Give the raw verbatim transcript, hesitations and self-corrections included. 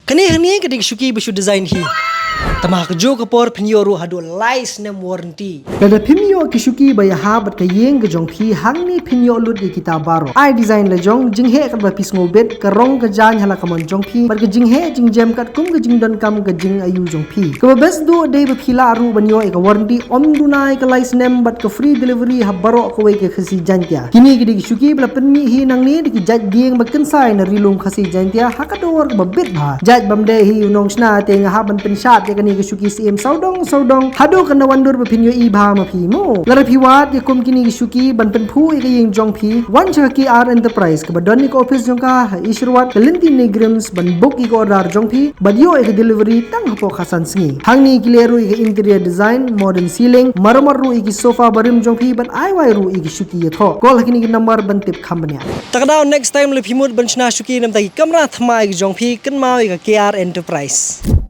Kane hangne ka dei ka shuki ba shu design hi. Tangba ha kajuh ka por phin ïoh ruh haduh lai snem warranty. Lada phim ïoh ki shuki ba ïahap bad ka ïing ka jong phi, hangne phin ïoh lut ïa kita baroh. Ai design la jong, jingheh katba phi sngewbit, ka rong ka jaiñ ha la ka mon jong phi, bad ka jingheh jingjem katkum ka jingdonkam ka jingayu jong phi. Kaba best duh dei ba phi lah ruh ban ïoh ïa ka warranty ym duna ïa ka lai snem bad ka free delivery ha baroh kawei ka Khasi Jaiñtia. Kine ki dei ki shuki ba la pynmih hi nangne da ki jait dieng ba kynsai na Ri Lum Khasi Jaiñtia ha ka dor kaba bit bha. Jait bym dei hi u nongshna te nga hap ban pynshad ïa kane ka shuki syiem sawdong sawdong haduh kan da wandur ba phin ïohi bha ma phi mo. Lada phi wad ïa kum kine ki shuki ban pynphuh ïa ka ïing jong phi, wan sha ka K R Enterprise kaba don ïa ka office jong ka ha Isherwat, ka lynti NEIGRIHMS, ban book ïa ka order jong phi bad ïoh ïa ka delivery tang hapoh khatsan sngi. Hangne ki leh ruh ïa ka interior design, modern ceiling, maramot ruh ïa ki sofa barim jong phi bad ai wai ruh ïa ki shuki ïathoh. Call ha kine ki number ban tip kham bniah. Ta ka daw next time lada phi mut ban shna shuki namar ki kamra thymmai ka jong phi, kynmaw ïa ka K R Enterprise.